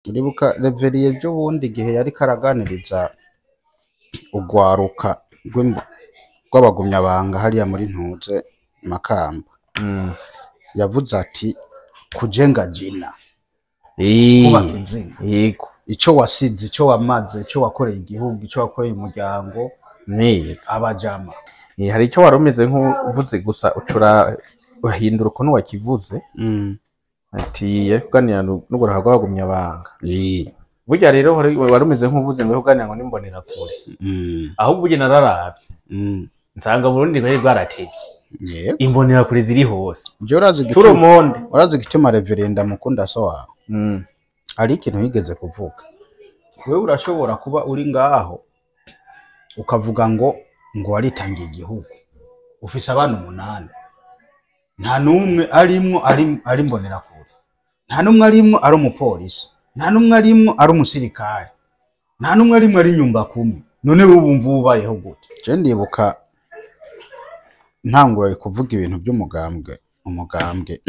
Uribuka Reveriye ejobundi igihe yariko araganiriza urwaruka rw'abagumyabanga hariya muri Ntuze, Makamba, yavuze ati kujenga jina, kubaka izina, ico wasize, ico wamaze, ico wakoreye igihugu, ico wakoreye umuryango. Neza. Abajama. Hari icyo wari umeze nk'uvuze, gusa ucura uhindura ukuntu wakivuze, ati yari kuganira n'urwaruka rw'abagumyabanga. Burya rero wari umeze nk'uvuze ngo kuganira ngo n'imbonerakure, ahubwo burya nararavye nsanga Burundi bwari bwaratevye, imbonerakure ziri hose. Je urazi tout le igituma monde. Urazi igituma Reverenda mukunda so wawe? Hari ikintu yigeze kuvuga: wewe urashobora kuba uri ngaho ukavuga ngo waritangiye igihugu, ufise abana 8, nta n'umwe arimwo ari imbonerakure, nta n'umwe arimwo ari umupolisi, nta n'umwe arimwo ari umusirikare, nta n'umwe arimwo ari nyumba kumi. None wowe wumva ubayeho gute? Je ndibuka ntanguraye kuvuga ibintu by'umugambwe, umugambwe,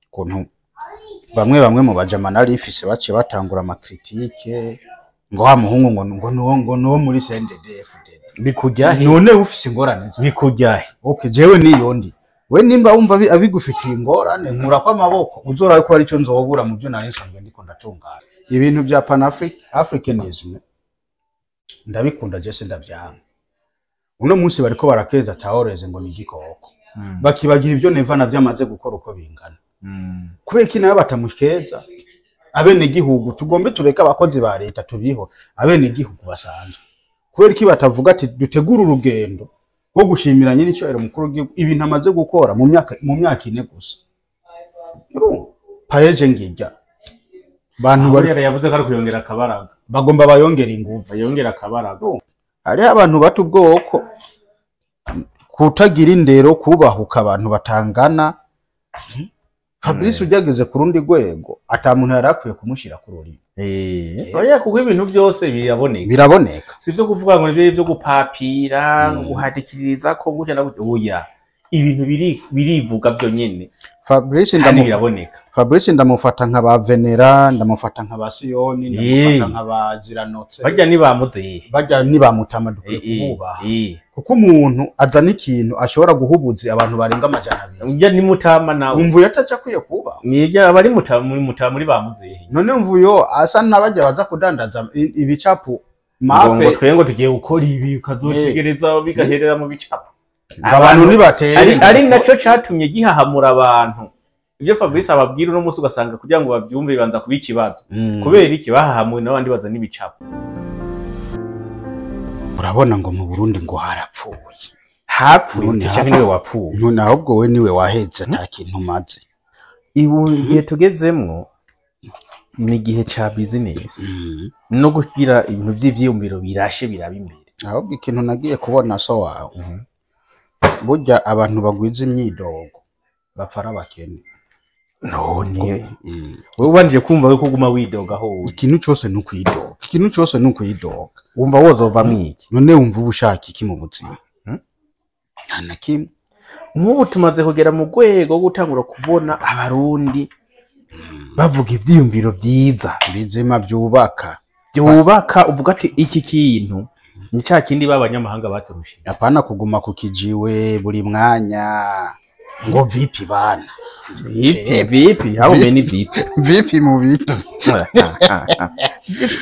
ukuntu bamwe bamwe mu bajama nari ifise baciye batangura ama critiques ngo wa muhungu ngo nuwo muri CNDD-FDD. Bikujyahe? None ufise ingorane za Bikujyahe? Okay, jewe niyo ndi we, nimba wumva abigufitiye ingorane, nkurako amaboko, uzorabe ko hari ico nzobura mu byo nari nsanzwe ndiko ndatunganya. Ibintu bya Pan Africanism ndabikunda, jese ndavyanga. Uno munsi bariko barakeza Taoreze ngo ni igikoko, bakibagira ivyo Neva navyo amaze gukora uko bingana. Kubera iki nayo batamukeza? Abenegihugu tugombe tureke abakozi ba leta tubiho, abenegihugu basanzwe, kubera iki batavuga ati dutegure urugendo rwo gushimira nyine icyubahiro mukuru w'igihugu, ibintu amaze gukora mu myaka 4 gusa? Urumva PAEEJ ngirya bantu bari Buriya yavuze ko ari kuyongera akabaraga. Bagomba bayongera inguvu. Bayongera akabaraga. Hariho abantu bata ubwoko, kutagira indero, kubahuka abantu batangana. Fabrice ugeze ku rundi rwego ata muntu yari akwiye kumushyira ku rurimi. Oya, kuko ibintu byose biraboneka. Biraboneka. Si ibyo kuvuga ngo nivyo byo gupapira, ngo guhatikiriza ko gutya na gutya. Oya, ibintu birivuga byonyene. Fabrice kandi biraboneka. Fabrice ndamufata nka ba Venera, ndamufata nka ba Siyoni, ndamufata nka ba Ziranotse. Barya ntibamuzeye. Barya nibamutama, dukwiye kububaha, kuko umuntu azana ikintu ashobora guhubuza abantu barenga 200. Urya ni mutama nawe. Umva, uyo ataca akwiye kuba. Nibyo, aba ari mutama muri mutama muri bamuzehe. None mvuyo asa n'abajya baza kudandaza ibicapu. Ngo mape. Twe ngo tugiye gukora ibi, ukazotegereza bigaherera mu bicapo. Abantu nibatera ari naco catumye gihahamura abantu. Ibyo Fabrice ababwira uno munsi, ugasanga kugira ngo babyumve bibanza kuba ikibazo. Kubera iki? Bahahamuwe n'abandi bazana ibicapo. Urabona ngo mu Burundi ngo harapfuye. Hapfuye. None canke niwe wapfuye? None ahubwo we niwe waheze, ata kintu umaze. Ibu igihe tugezemwo ni igihe ca business no kugira ibintu vy'ivyiyumviro birashe biraba imbere. Ahubwo ikintu nagiye kubona, so wawe, burya abantu bagwiza imyidogo bapfa ari abakene. None wewe ubanjije kumva yuko uguma widoga aho uri? Ikintu cyose ni ukwidoga, ikintu cyose ni ukwidoga. Wumva wozovamwo iki? None wumva uba ushaka iki mu buzima? Hmm? Nta na kimwe. Nk'ubu tumaze kugera mu rwego rwo gutangura kubona Abarundi bavuga ivyiyumviro vyiza, bizima, byubaka. Byubaka, uvuga ati iki kintu ni ca kindi b'abanyamahanga baturushije. Apana kuguma ku kijiwe buri mwanya ngo vipi bana. Vipi vipi, how many vipi? Vipi mu bitu.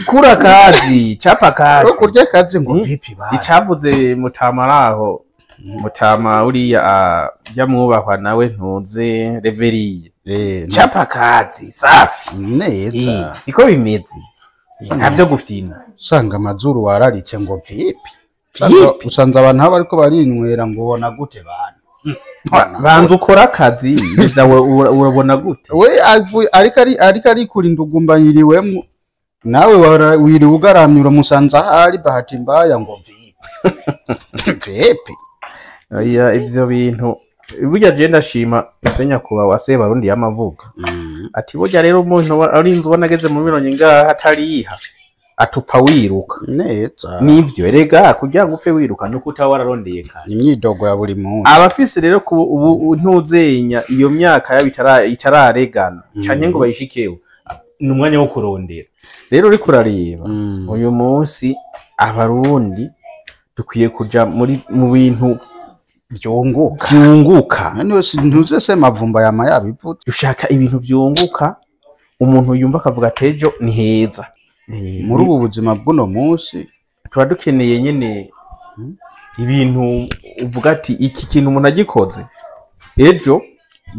Kura kazi, chapa kazi. Kurya akazi ngo vipi bana. Icavuze mutama araho, mutama uriya, jya mwubahwa nawe ntuze Reveriye. Chapa kazi safi. Neza. Niko bimeze, ntabyo gufyina. Usanga amazuru wararitse ngo vipi. Vipi? Usanze abantu aho bariko barinywera ngo ubona gute bana. Banza ukora akazi, ibyo byawe urabona gute? We avuye ariko arikura indugumba yiriwemwo, nawe wiriwe ugaramye, uramusanze ahari bahati mbaya ngo vipi vipi. Oya, ivyo bintu burya je ndashima ivyo nyakubahwa Sebarundi yamavuga, ati burya rero umuntu arinze ubona ageze mu 50 atariha, atupfa wiruka. Neza. Nivyo erega, kugira ngo upfe wiruka nuko utaba wararondeye kare. Imyidogo ya buri munsi. Abafise rero ku ubu ntuzenya iyo myaka yabo itararegana canke ngo bayishikeho. Ni umwanya wo kurondera. Rero uriko urareba uyu munsi abarundi dukwiye kuja muri mu bintu byunguka. Byunguka. None ntuze se mavumba yama yabivuze. Dushaka ibintu byunguka, umuntu yumva akavuga ati ejo ni heza. Muri ubu buzima bw'uno munsi tuba dukeneye nyene ibintu uvuga ati iki kintu umuntu agikoze ejo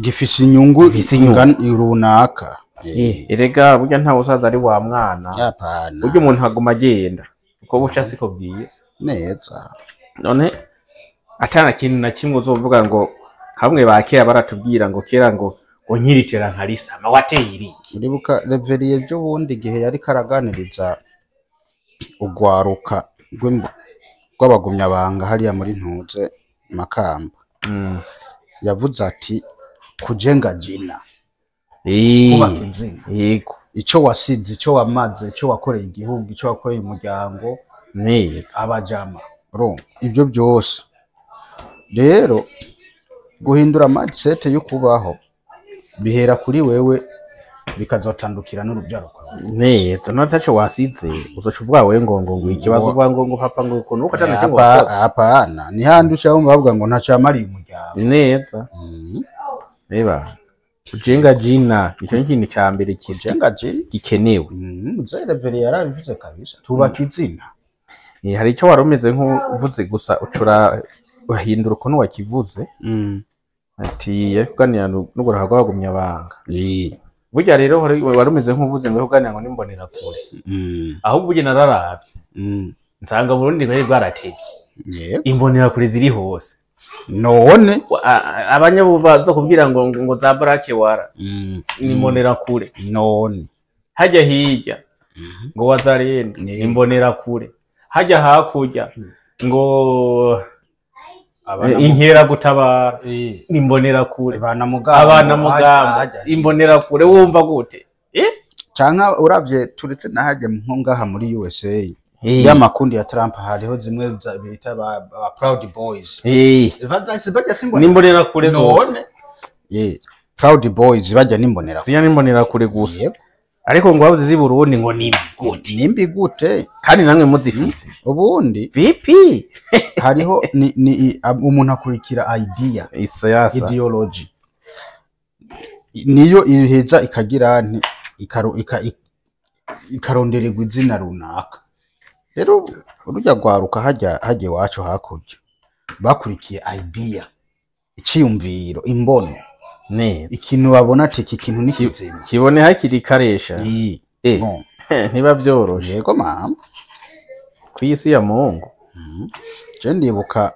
gifise inyungu Gifise inyungu. Runaka. Erega burya ntawe usaza ari wa mwana. Yapana. Burya umuntu aguma agenda uko buca siko bwiye neza. None atana kintu na kimwe uzovuga ngo hamwe ba kera baratubwira ngo kera ngo nkiritera nkarisama wateye iri. Uribuka Reveriye ejo bundi igihe yari karaganiriza ugwaruka rw'abagumyabanga hariya muri Ntuze Makamba. Yavuze ati kujenga jina. Kubaka izina. Yego. Ico wasize, ico wamaze, ico wakoreye igihugu, ico wakoreye umuryango, neza. Abajama. Urumva ibyo byose. Rero guhindura mindset yo kubaho bihera kuri wewe bikazotandukira n'urubyaro rwawe. Neza, none ataco wasize uzoca uvuga wewe ngo ikibazo uvuga ngo papa ngo ukuntu uko atana kimwe wakoze. Apana, ni handi uca wumva bavuga ngo ntaco yamariye umuryango. Neza. Eba. Kujenga jina nico kintu ca mbere Kujenga jina gikenewe. Mzee Reveri yarabivuze kabisa. Tubaka izina. Hari icyo wari umeze nk'uvuze gusa ucura uhindura ukuntu wakivuze. Ati yari kuganira n'uguraha rw'abagumya banga. Burya rero wari umeze nk'uvuze ngo kuganira ngo nimbonera kure. Ahubwo burya nararavye. Nsanga Burundi bari bwaratevye. Imbonera kure ziri hose. None abanyabuva zo kubwira ngo za barake wara. Nimbonera kure. None hajya hirya ngo wazarenda imbonera kure. Hajya hakurya ngo inkera gutabara imbonera kure. Abana mugamba imbonera kure wumva gute? Canka uravye turetse nahajya nko ngaha muri USA. Ya makundi ya Trump hariho zimwe bita ba Proud Boys. Nimbonera kure zose. Proud Boys bajya nimbonera. Zinya nimbonera kure gusa. Ariko ngo bavuze zi Burundi ngo nimbi gute. Nimbi gute? Kandi namwe muzifise. Ubundi VP hariho ni umuntu akurikira idea, isiyasa, ideology. Niyo iheza ikagira nti ikarondererwa izina runaka. Rero urujya rwaruka hajya iwacu hakurya bakurikiye idea, iciyumviro, imbono. Neza. Ikintu babona ati iki kintu ni kizima. Kibone hakiri karesha. Ntiba byoroshe. Yego mama. Kwisi ya Mungu. Je ndibuka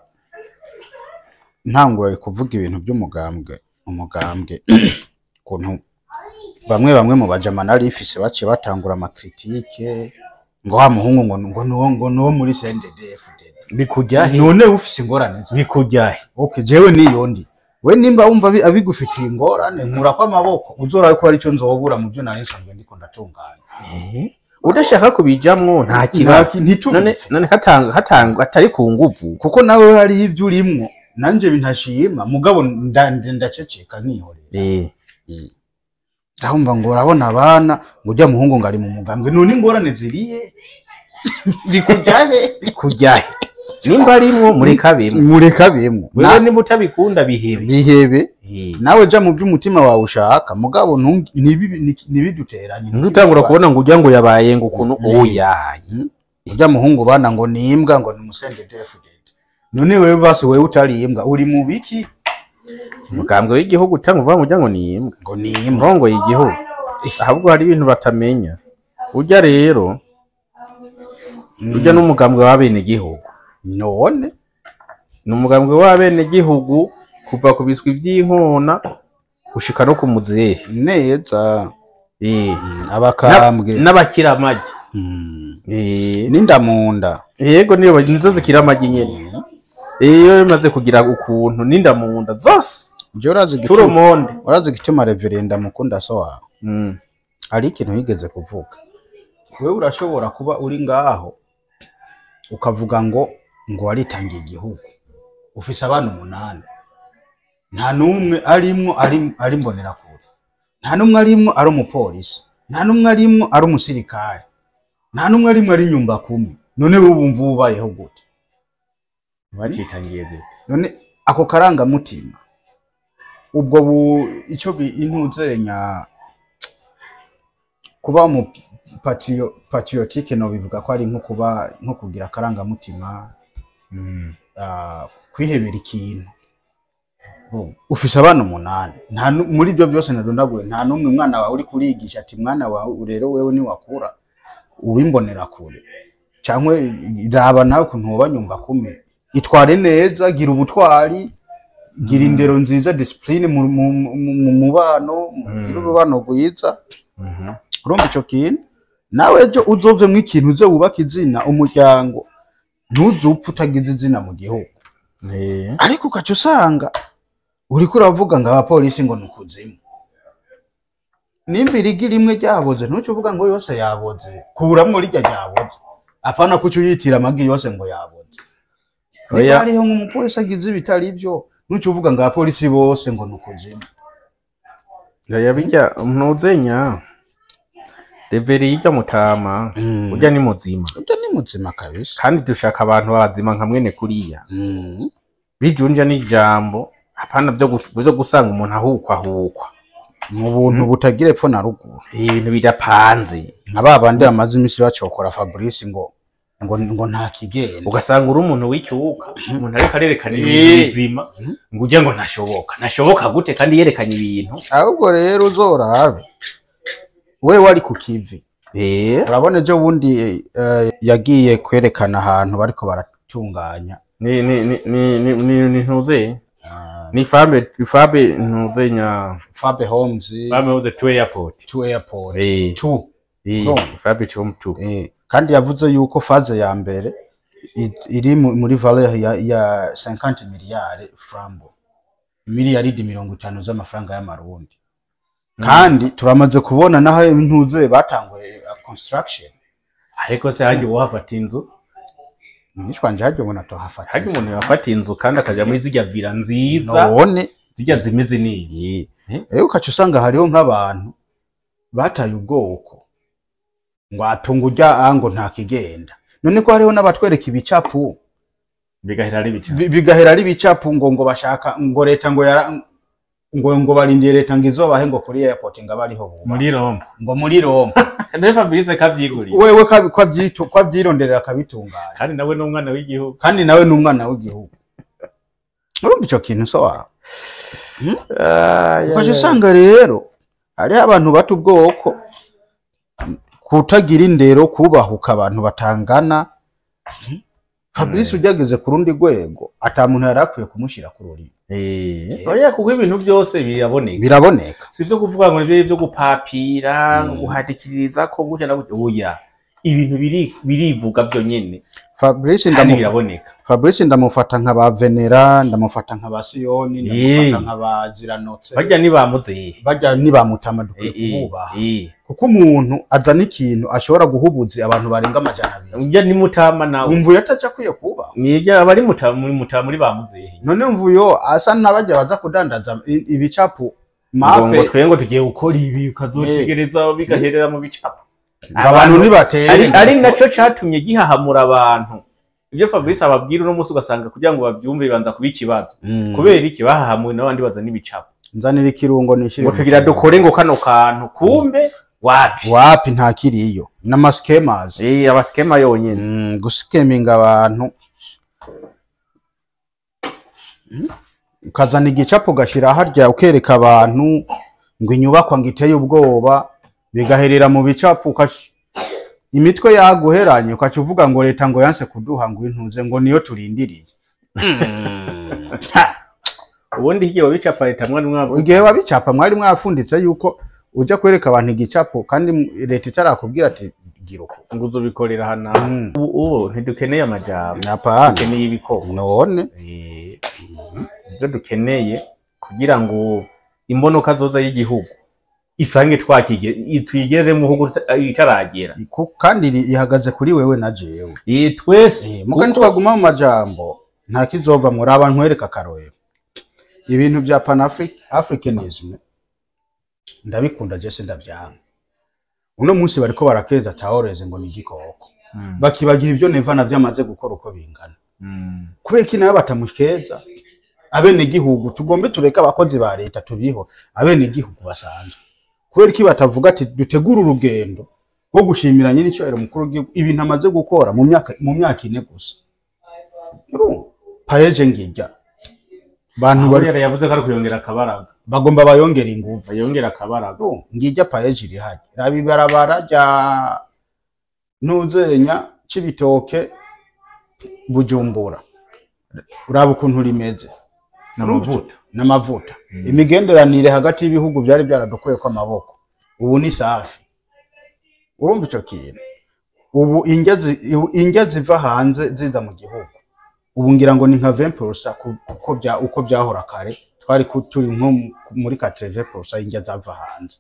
ntangura kuvuga ibintu by'umugambwe, umugambwe kuntu bamwe mu bajama narifise baciye batangura amakritike ngo wa muhungu ngo no muri CNDD-FDD. Bikujyahe? None ufise ingorane bikujyahe? Okay, jewe niyondi. We nimba wumva abigufitiye ingorane nkura kwa maboko uzora ko ari cyo nzobura mu byo nari nsanzwe ndiko ndatunganya. Udashaka kubijamwo nta kibazo. None hatanga atari ku nguvu kuko nawe hari ibyo urimwo nanje bintashima mugabo ndaceceka nkihorera. Ndahumva ngo urabona abana ngo ujya muhungu ngari mu mugambwe none ingorane ziriye bikujyahe? Bikujyahe? Nimba arimwo mureka bimwe. Wewe nimba utabikunda bihebe. Bihebe. Nawe ja mu by'umutima wawe ushaka mugabo ntibiduteranye. Ntutangura kubona ngo ujya ngo yabaye ngo ukuntu oyaye. Ujya muhungu bana ngo ni imbwa ngo ni musende DFDD. None wewe basi wewe utari imbwa uri mu biki? Umugambwe w'igihugu utanga uvuga ngo ujya ngo ni imbwa. Ngo ni imbwa. Rongo y'igihugu. Ahubwo hari ibintu batamenya. Ujya rero ujya n'umugambwe w'abene gihugu. None ni umugambwe w'abene gihugu kuva ku biswi by'inkona gushika no ku muzehe. Neza. Abakambwe n'abakira amagi. N'indamunda. Yego niyo nizo zikira amagi nyene. Iyo bimaze kugira ukuntu n'indamunda zose. Turomonde. Urazi gituma reverenda mukunda so wawe. Hari ikintu yigeze kuvuga. Wewe urashobora kuba uri ngaho ukavuga ngo waritangiye igihugu ufise abana 8 nta numwe arimwo ari mbonera kure, nta numwe arimwo ari umupolisi, Nta n'umwe arimwo ari umusirikare. Nta n'umwe arimwo ari nyumba kumi. None wowe wumva ubayeho gute? Bacitangiye gute? None ako karanga mutima ubwo ico intuzenya kuba mu patriotique no bivuga ko ari nko kuba nko kugira karanga mutima, kwihebera ikintu. Ufise abana 8, nta muri byo byose nadondaguye nta numwe mwana wawe uri kurigisha ati mwana wawe rero wewe ni wakura ubimbonera kure cyangwa raba nawe kuntu wabanyumva kume, itware neza, gira ubutwari, gira indero nziza, discipline mu mubano, gira urubano rwiza. Urumva ico kintu nawe ejo uzovemwo ikintu uze wubaka izina umuryango, ntuzupfa utagize izina mu gihugu. Ariko ukaca usanga uriko uravuga ngo abapolisi ngo nukuzimu, nimba irigi rimwe ryaboze ntuce uvuga ngo yose yaboze, kuramwo rirya ryaboze, apana kuca uyitira amagi yose ngo yaboze. Niba hariho nk'umupolisi agize ibitari ivyo ntuce uvuga ngo abapolisi bose ngo nukuzimu. Oya bijya ntuzenya Reveri yijya mutama urya ni muzima, urya ni muzima kabisa. Kandi dushaka abantu bazima nka mwene kuriya. Bijunja n'ijambo, hapana byo gusanga umuntu ahukwa mu buntu butagira epfo na ruguru, ibintu bidapanze nka babandi bamaze imisi bacokora Fabrice ngo ngo ngo nta kigenda, ugasanga uri umuntu w'icyuka, umuntu ariko arerekana ibintu bizima ngo ujye ngo ntashoboka, ntashoboka gute kandi yerekanye ibintu. Ahubwo rero uzorabe we wari ku kivi, urabona ejo bundi yagiye kwerekana ahantu bariko baratunganya ni ni ni ni ni ntuze ni Fabe ntuze nya Fabe Homes, Fabe Homes to airport, to airport to Fabe Home 2. Kandi yavuze yuko phase ya mbere iri muri valeur ya 50 miliyari francs, miliyaridi 50 z'amafaranga y'amarundi. Kandi turamaze kubona naho intuze batanguye construction. Ariko se haje wafata inzu nishwanje haje ubona tohafata, haje umuntu yafata inzu kandi akaja muri zijya villa nziza, none zijya zimeze neza. Rero ukaca usanga hariho nk'abantu bataye ubwoko ngo atunga urya ngo nta kigenda. None ko hariho n'abatwereka ibicapu bigahera ari ibicapu, bigahera ari ibicapu ngo ngo bashaka ngo leta ngo yara ngo ngo barindiye leta ngo izobahe ngo kuri airport ngo abariho buba muri Roma, ngo muri Roma. Kandi Fabrice kavyiguriye wewe kwabyironderera akabitunganya, kandi nawe n'umwana w'igihugu, kandi nawe n'umwana w'igihugu. Urumva ico kintu so wawe ukaca usanga rero hariho abantu bata ubwoko, kutagira indero, kubahuka abantu batangana. Fabrice ujageze ku rundi rwego ata muntu yari akwiye kumushira ku rurimi. Oya kuko ibintu byose biraboneka, biraboneka, si byo kuvuga ngo nivyo byo gupapira guhatikiriza ko gutya na gutya. Oya ibintu birivuga byo nyene. Fabrice ndamufata nka ba Venera, ndamufata nka ba Siyoni, ndamufata nka ba Ziranotse, bajya nibamuze, bajya nibamutama, dukwiye kububaha kuko umuntu azana ikintu ashobora guhubuza abantu barenga 200. Ujya ni mutama nawe umvuye ataca akwiye kuba nibyo abari mutama muri mutama muri bamuze. None umvuyo asa n'abajya baza kudandaza ibicapu mape ngo twe ngo tugiye gukora ibi ukazotegereza bigaherera mu bicapu abantu nibateye, ari naco catumye gihahamura abantu. Ibyo Fabrice ababwira uno munsi ugasanga kugira ngo babyumve bibanza kuba ikibazo, kubera iki bahahamuwe n'abandi bazana ibicapu, nzanira ikirungo nishire ngo tugira dukore ngo kano kantu, kumbe wapi wapi nta kiriyo n'amaschemas, abaskema yonyene guskeminga abantu. Ukazana igicapo gashira harya ukereka abantu ngo inyubakwa ngo iteye ubwoba, bigaherera mu bicapo, imitwe yaguheranye ukaca uvuga ngo leta ngo yanse kuduha ngo intuze ngo niyo turindiriye. Ubundi igihe wabicapa leta mwari mwavuga, igihe wabicapa mwari mwafunditse yuko ujya kwereka abantu igicapo kandi leta itarakubwira ati gira uko ngo uzobikorera hana. Ubu ntidukeneye amajambo, dukeneye ibikorwa. None ibyo dukeneye kugira ngo imbonoka zoza y'igihugu isange twakige twigere mu hugu itaragera, kandi ihagaze kuri wewe na jewe twese. Muka ntitwaguma mu majambo nta kizova muri abantu. Nkwereka akarorero ibintu bya Pan Africanism ndabikunda jese ndavyanga. Uno munsi bariko barakeza Traoré ngo ni igikoko, bakibagira ivyo Neva navyo amaze gukora uko bingana. Kubera iki nayo batamukeza? Abene gihugu tugombe tureke abakozi ba leta tubiho, abene gihugu basanzwe. Kubera iki batavuga ati dutegure urugendo rwo gushimira nyine icyubahiro mukuru w'igihugu, ibintu amaze gukora mu myaka 4 gusa? Urumva? PAEEJ ngirya bantu Aho bari yari yavuze ko ari kuyongera akabaraga. Bagomba bayongera inguvu. Bayongera akabaraga. Urumva? Ngirya PAEEJ iri hajya, raba ibarabara rya Ntuzenya, Cibitoke, Bujumbura, uraba ukuntu rimeze. N'amavuta. N'amavuta. Imigenderanire hagati y'ibihugu byari byaradukuye ko amaboko, ubu ni safi. Urumva ico kintu? Ubu indya ziva hanze ziza mu gihugu, ubu ngira ngo ni nka 20% kuko bya uko byahora kare twari turi nko muri 80% y'indya zava hanze.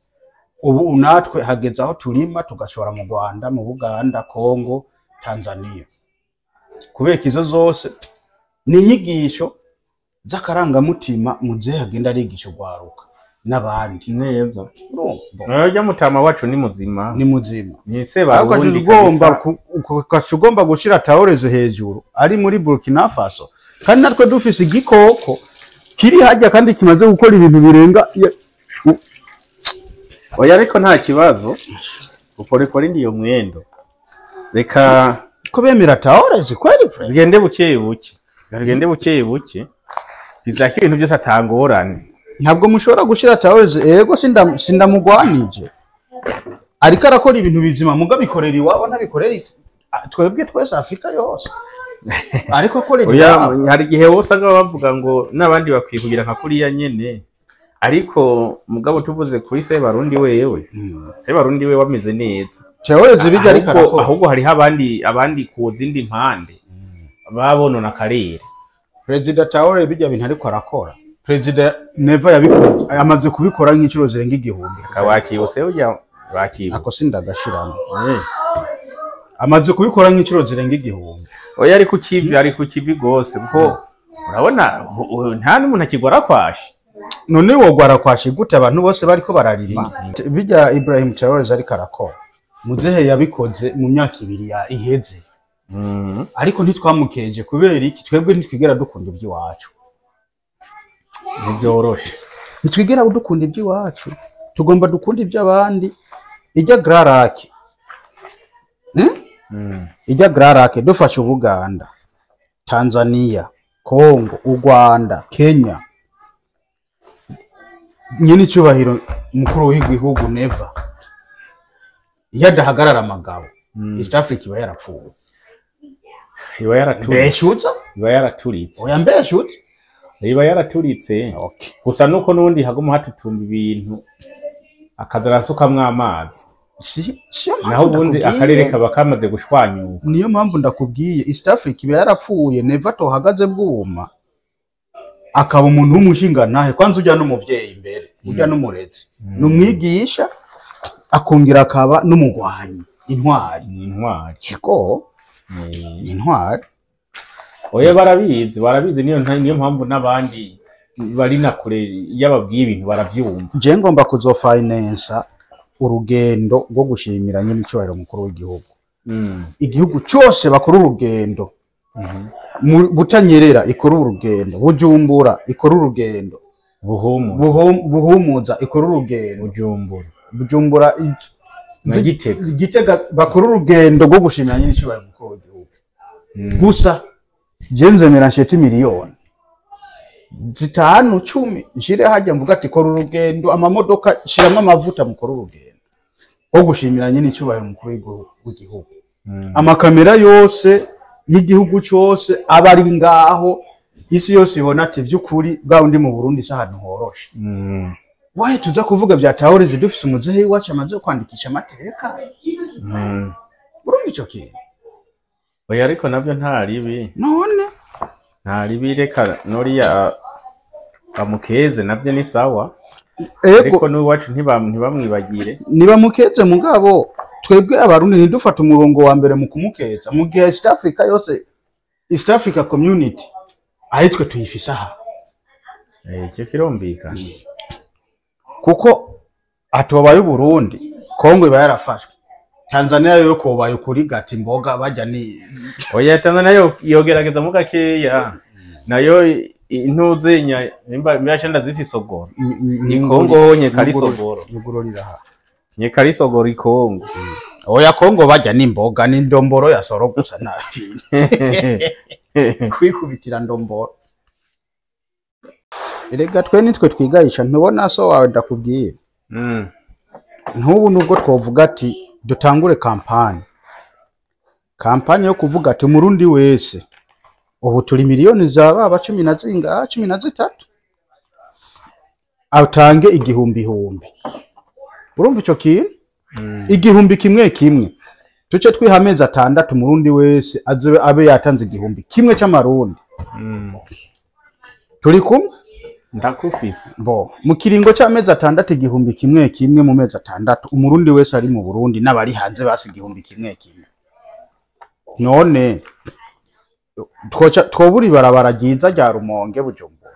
Ubu natwe hageze aho turima tugashora mu Rwanda, mu Buganda, Congo, Tanzania. Kubera izo zose ni inyigisho z'akarangamutima muzehe agenda arigisha urwaruka n'abandi. Neza. Urumva? Urya mutama wacu ni muzima. Ni muzima. Ni se Ariko barundi ugomba kabisa. Ugaca ugomba gushira Traoré hejuru ari muri Burkina Faso, kandi natwe dufise igikoko kiri hajya kandi kimaze gukora ibintu birenga Oya, ariko nta kibazo, upolepole ndiyo mwendo. Reka ko bemera Traoré kweli vrai. Tugende buke buke, tugende buke buke, bizako ibintu byose atangorane. Ntabwo mushobora gushira Traoré. Ego, sindamugwanije, ariko arakora ibintu bizima, muga bikorera iwabo, ntabikorera twebwe twese, Afrika yose, ariko akorera Oya, iwabo. hari igihe wose usanga bavuga ngo n'abandi bakwiye kugira nka kuriya nyene, ariko mugabo tuvuze kuri se barundi wewe, se barundi we wameze neza. Traoré bijya ariko Ahubwo arakora. ahubwo hariho abandi ku zindi mpande babonona akarere. Perezida Traoré bijya bintu ariko arakora, Perezida Neva yabikoze, amaze kubikora nk'inshuro zirenga 1000. Akabakibuse burya bakibuse. Ako sindagashiramo. Amaze kubikora nk'inshuro zirenga 1000. Oya, ari ku kivi gose, kuko urabona nta n'umuntu akigwara kwashi. None wogwara kwashi gute abantu bose bariko bararima? Bijya Ibrahim Traoré ariko arakora, muzehe yabikoze mu myaka 2 ya iheze, ariko ntitwamukeje. Kubera iki? Twebwe ntitwigera dukunda iby'iwacu. Ntibyoroshe. Ntitwigera dukunda iby'iwacu, tugomba dukunda iby'abandi. Ijya Grands Lacs, Ijya Grands Lacs, dufashe Ubuganda, Tanzania, Congo, u Rwanda, Kenya, nyine icyubahiro mukuru w'igihugu Neva iyo adahagarara amagabo, East Africa iba yarapfuye. Iba yaraturitse. Mbeshutse? Iba yaraturitse. Oya, mbeshutse? Iba yaraturitse. Okay. Gusa nuko n'ubundi haguma hatutumba ibintu, akaza arasukamwo amazi. Siyo mpamvu Naho ubundi ndakubwiye. akarere kaba kamaze gushwanyuka. Niyo mpamvu ndakubwiye, East Africa iba yarapfuye Neva tohagaze bwuma, akaba umuntu w'umushingantahe. Kwanza ujya n'umuvyeyi imbere, ujya n'umurezi, ni umwigisha, akongera akaba n'umugwanyi, intwari. Ni intwari. Yego, ni intwari. Oya, barabizi, barabizi. Niyo mpamvu n'abandi bari na kure iyo ababwiye ibintu baravyumva. Je ngomba kuzofinansa urugendo rwo gushimira nyine icyubahiro mukuru w'igihugu. Igihugu cyose bakora urugendo. Butanyerera ikora urugendo, Bujumbura ikora urugendo. Buhumuza. Buhumuza ikora urugendo. Bujumbura. Bujumbura Na Gitega. Gitega bakora urugendo rwo gushimira nyine icyubahiro mukuru w'igihugu. Gusa je nzemera nshete miliyoni 5, 10, nshire hajya, mvuga ati kora urugendo, amamodoka shiramo amavuta, mukora urugendo rwo gushimira nyine icyubahiro mukuru w'igihugu. Amakamera yose y'igihugu cyose aba ari ngaho, isi yose ibona ati by'ukuri bwa undi mu Burundi si ahantu horoshe. Wahe tuza kuvuga bya Traoré dufise umuzehe iwacu amaze kwandikisha amateka? Urumva ico kintu? Oya, ariko nabyo nta ribi. None Nta ribi, reka noriya bamukeze, nabyo ni sawa. Ego. Ariko n'iwacu ntibamwibagire. Nibamukeze, mugabo twebwe Abarundi ntidufate umurongo wa mbere mu kumukeza, mu gihe East Africa yose, East Africa Community, ari twe tuyifise aha. Eh, icyo kirumvikana. Kuko atobaye Uburundi. Kongo iba yarafashwe. Tanzania yo kobaye kuri gati imboga bajya ni Oya, Tanzania yo yogerageza mu gakeya nayo intuzenya imba imyashanda ziti sogoro. Ni Kongo honye kari sogoro. Nyugururira. Nye kari sogoro ikongo. Oya, Kongo bajya n'imboga n'indomboro ya soro gusa nabi. Kwikubitira ndomboro. Erega twe nitwe twigayisha, ntubona so wawe ndakubwiye. Ntubu nubwo twovuga ati dutangure kampani. Kampani yo kuvuga ati Murundi wese ubu turi miliyoni za baba 10 na zinga 13 atange igihumbi humbi. Urumva ico kintu? Igihumbi kimwe kimwe. Tuce twiha amezi 6 Murundi wese azobe abe yatanze igihumbi kimwe c'amarundi. Turi kumwe? Ndakufise. Bo, mu kiringo c'amezi 6 igihumbi kimwe kimwe mu mezi 6 Umurundi wese ari mu Burundi n'abari hanze basi igihumbi kimwe kimwe. None twoca twoburi barabara ryiza rya Rumonge Bujumbura.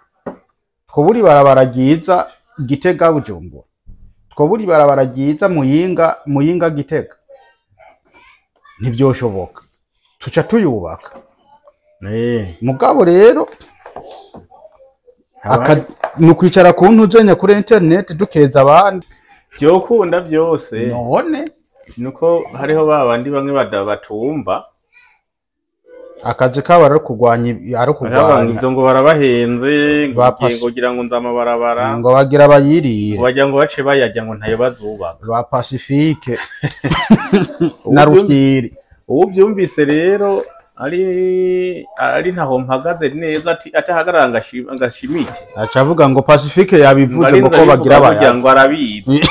Twoburi barabara ryiza Gitega Bujumbura. Twoburi barabara ryiza Muyinga Gitega. Ntibyoshoboka. Tuca tuyubaka. Mugabo rero nukwicara ku ntuzenya kuri internet dukeza abandi. Byokunda byose. None nuko hariho babandi bamwe batumva akazi kabo ari kurwanya ari kurwanya ivyo ngo barabahenze ngo ngira ngo nzamabarabara ngo bagira bayirire bajya ngo bace bayajya ngo ntayo bazubaka ba Pacifique na Rufyiri. Ubu byumvise rero ari ntaho mpagaze neza ati atahagarara ngashimike acavuga ngo Pacifique yabivuze ngo ko bagira bayajya ngo arabizi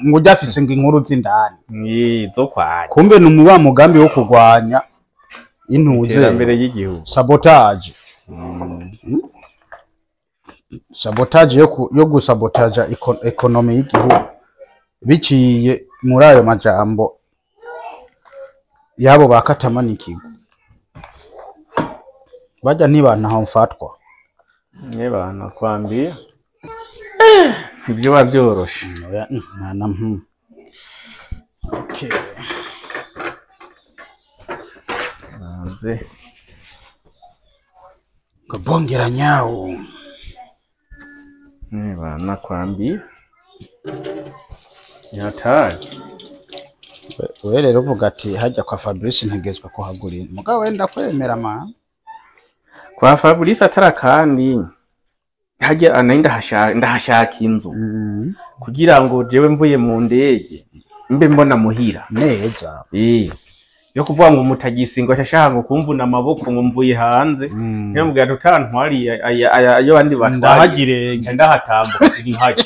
ngo ujafise ngo inkuru z'indani zo kwanya. Kumbe ni umuba mugambi wo kurwanya intuze iterambere y'igihugu, sabotage. Sabotage yo gusabotaja economy y'igihugu biciye muri ayo majambo yabo bakatamanikirwa bajya nibana aho mfatwa nibana kwambia ibyo babyoroshe. Okay. Nanze kabongera nyawo nibana kwambia nyatari. We rero uvuga ati hajya kwa Fabrice ntegezwa ko hagurira mugabo wenda kwemera ma kwa Fabrice atara kandi hajya anaenda ndahashaka inzu kugira ngo jewe mvuye mu ndege mbe mbona muhira neza. Yo kuvuga ngo mutagisi ngo ashaka ngo kumvuna amaboko ngo mvuye hanze nyamubwira tutantwari ayo bandi batwari ndahagire ndahatambuka ntihaje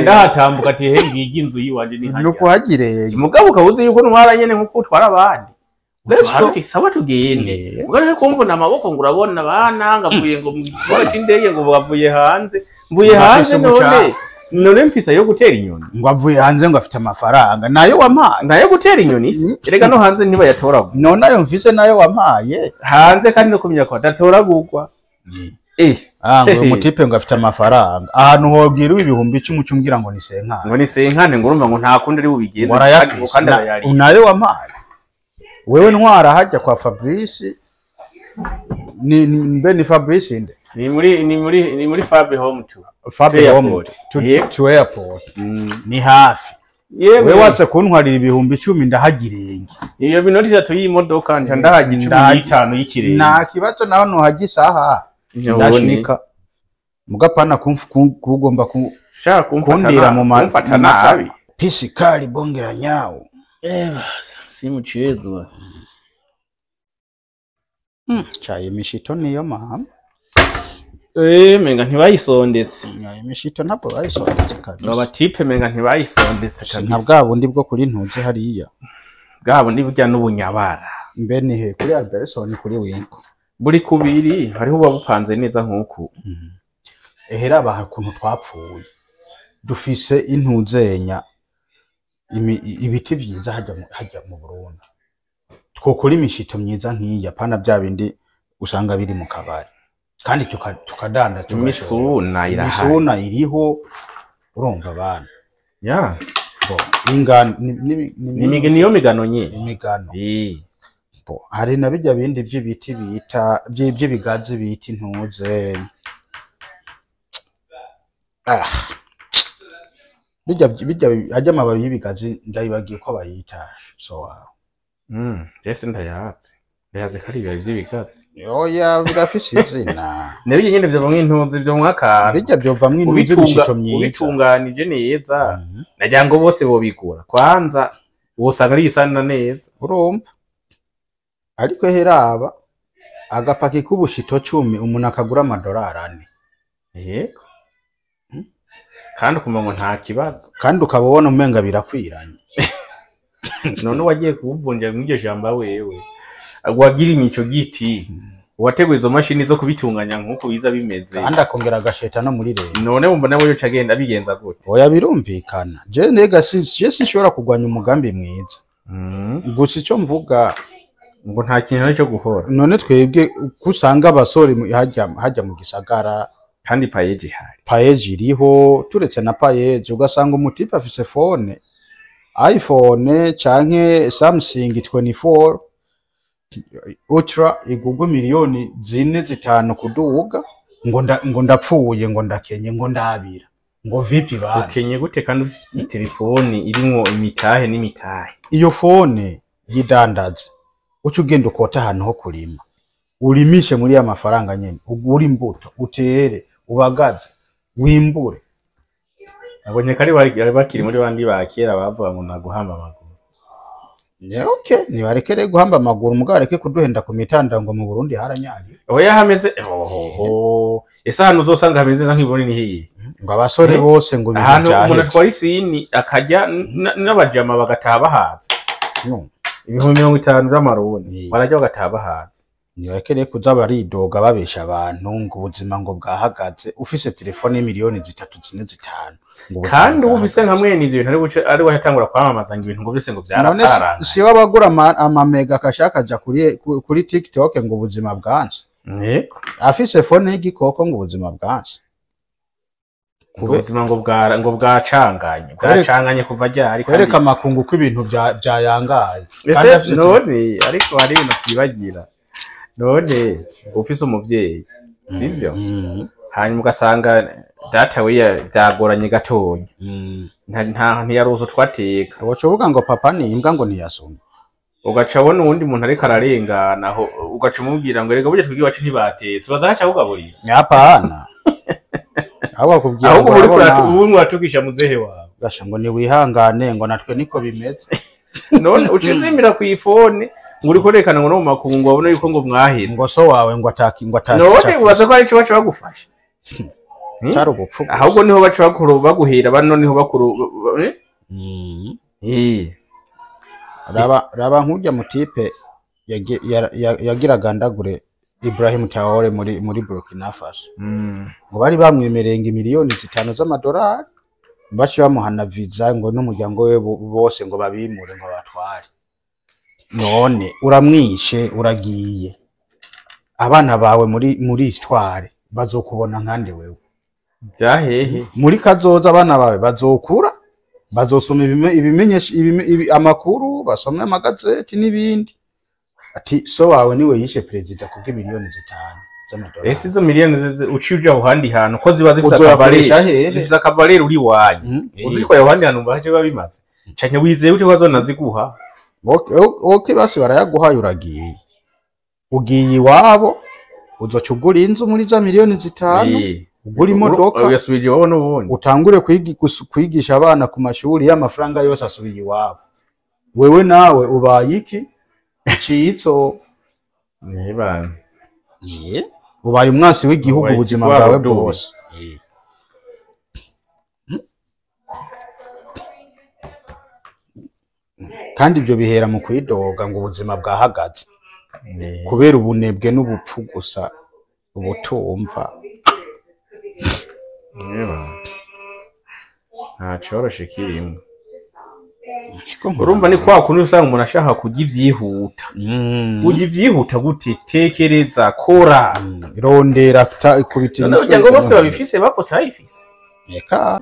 ndahatambuka ati he ngigi inzu yiwanje ni nuko hagire mugabo ukabuze yuko ntwara nyene nkuko utwara abandi. Let's sawa tugende. Mugabo kumvuna amaboko ngo urabona bana ngavuye ngo mu cy'indege ngo bavuye hanze mvuye hanze none mfise yo gutera inyoni ngo avuye hanze ngo afite amafaranga nayo wampaye nayo gutera inyoni se erega no hanze ntibayatoragura none ayo mfise nayo wampaye hanze kandi no kumenya ko adatoragurwa. Ngo mutipe ngo afite amafaranga ahantu hogira ibihumbi 10 cyumbwira ngo ni senkane ngo ni senkane ngo urumva ngo nta kundi ari bubigende kandi arayari nayo wampaye wewe ntwara hajya kwa Fabrice ni mbe ni Fabrice inde ni muri Fabi Home to Fabi Home to airport ni hafi. Wewe wase kuntwarira ibihumbi 10 ndahagirenge iyo binoti 3 y'imodoka nca ndahagira 15 y'ikirenge nta kibazo naho nuhagisaha ndashika mugapana kugomba shaka kumfata mu kumfata nabi pisikali bongera nyawo si mchezo. Chaye imishito niyo mama. Menga ntibayisondetse. Imishito ntabwo bayisondetse kabisa. Aba tipe menga ntibayisondetse kabisa. Nka bwa bundi bwo kuri ntuze hariya. Bwa bundi burya n'ubunyabara. Mbe ni he kuri Albertson kuri Winko. Buri kubiri hariho babupanze neza nkuku. Ehera abaha kuntu twapfuye. Dufise intuzenya ibiti vyiza hajya mu Burundi. Twokora imishito myiza nkiya pana bya bindi usanga biri mu kabari. Kandi tukadanda tugashora. Imisuna irahari. Imisuna iriho, urumva abana. Ya. Bo, ingano ni niyo migano nyine. Imigano. Bo, hari na bijya bindi by'ibiti bita by'ibigazi bita intuze. Bijya ajya amababi y'ibigazi ndayibagiye ko bayita so. Jese ndayazi. Ndayazi ko ari ibibabi by'ibigazi. Oya, birafise izina. Nabyo nyine byavamwo intuzi byo mwaka. Bijya byovamwo intuzi ibishito myiza. Ubitunganije neza. Nagira ngo bose bobigura. Kwanza wosanga ari isana neza. Urumva? Ariko heraba agapaki k'ubushito 10 umuntu akagura $4. Yego. Kandi ukumva ngo nta kibazo. Kandi ukabona umenga birakwiranye. None wagiye kubuvunja mu iryo jambo wewe. Wagira imico giti. Wateguye izo mashini zo kubitunganya nkuko biza bimeze. Kandi akongera agasheta no muri leta. None wumva nawe yoca agenda abigenza gute? Oya, birumvikana. Je nega si shobora kugwanya umugambi mwiza. Gusa icyo mvuga ngo nta kintu cyo guhora. None twebwe kusanga abasore hajya mu gisagara kandi PAEEJ ihari. PAEEJ iriho, turetse na PAEEJ ugasanga umutipe afise phone iPhone canke Samsung 24 Ultra igugwa 4 5 kuduga, ngo ndapfuye, ngo ndakenye, ngo ndabira, ngo vipi bana. Ukenye gute kandi ufite telefone irimwo imitahe n'imitahe? Iyo phone yidandaze, uca ugenda ukota ahantu ho kurima, urimishe muri ya mafaranga nyene, ugure imbuto, utere, ubagaze, wimbure. Abonye kari bari bakiri muri bandi ba kera bavuga ngo naguhamba amaguru. Yeah, okay, nibarekere guhamba amaguru, mugabo bareke kuduhenda ku mitanda ngo mu Burundi haranyari. Oya, hameze ohoho. Ese ahantu uzosanga hameze nk'iboni ni hiye? Ngo abasore bose ngo ibintu Ahantu umuntu byaheze. atwara isini akajya n'abajama bagataha bahaze. No. 50,000 by'amarundi barajya bagataha bahaze. Nibarekere kuza baridoga babesha abantu ngo ubuzima ngo bwahagaze, ufise telefone y'3 4 5 ngo ubuzima Kandi uba ufise nka bwahagaze. mwene ivyo bintu ari buce ari watangura kwamamaza ngo ibintu ngo byose ngo None byaraparanga. si wabagura amamega akashaka aja kuri TikTok ngo ubuzima bwanse. Yego. Afise phone y'igikoko ngo ubuzima bwanse. Ubuzima ngo bwa ngo bwacanganye bwacanganye kuva ryari? Kwereka amakungu ko ibintu byayangaye. Kandi Ese afise none ariko hari ibintu twibagira. None ufise umuvyeyi, sivyo? Hanyuma ugasanga data we byagoranye gatonya, nta ntiyaruzi utwateka. Woca uvuga ngo papa ni imbwa, ngo ntiyasoma. Ugaca abona uwundi muntu ariko ararengana aho, ugaca umubwira ngo rega burya twebwe iwacu ntibatetse, baza haca kugaburira. Hapana, aho bakubwira Ahubwo ngo uri urabona ubu muratukisha muzehe wawe. Gasha ngo niwihangane, ngo natwe niko bimeze. None uca uzimbira ku ifone ngo uri kurekana ngo no mu makungu ngo babone yuko ngo mwaheze. Ngo so wawe ngo ataki ngo ataki. None ubaza ko ari ico baca bagufasha? Atari ubupfu gusa. Ahubwo niho baca bakuru baguhera bano, niho bakuru eh? Eh. Raba nk'urya mutipe yagiraga ndagure Ibrahim Traore muri Burkina Faso, ngo bari bamwemereye ngo 5 miliyoni z'amadolari, bace bamuhana visa ngo n'umuryango we bose ngo babimure ngo batware. None uramwishe, uragiye, abana bawe muri histoire bazokubona nkande wewe? Byahehe. Muri kazoza abana bawe bazokura, bazosoma ibimenyesha amakuru, basome amagazeti n'ibindi, ati so wawe niwe yishe perezida kubw'imiliyoni 5 z'amadolari. Ese izo miliyoni uciye uja aho handi hantu ko ziba zifise Uzoyakoresha akavaleur? Hehe? Zifise akavaleur uri iwanyu. Uzitwaye aho handi hantu baje biba bimaze canke wizeye ute ko bazonaziguha? Okay, basi barayaguhaye, uragiye, ugiye iwabo, uzoca ugura inzu muri za miliyoni 5, ugura imodoka. Uyasubije iwabo n'ubundi. Utangure kwigisha abana ku mashuri y'amafaranga yose asubiye iwabo. Wewe nawe ubaye iki? Icitso. Nibana. Ubaye umwansi w'igihugu Ubaye ubuzima ikigwaro bwawe dubi. bwose. Kandi ibyo bihera mu kwidoga ngo ubuzima bwahagaze kubera ubunebwe n'ubupfu gusa, ubutumva. Nibana, nta coroshe kirimo. Urumva ni kwa kundi usanga umuntu ashaka kurya ivyihuta. Kurya ivyihuta gute? Tekereza, kora. Rondera, ikubita. None kugira ngo bose babifise, bapfutse bayifise. Eka.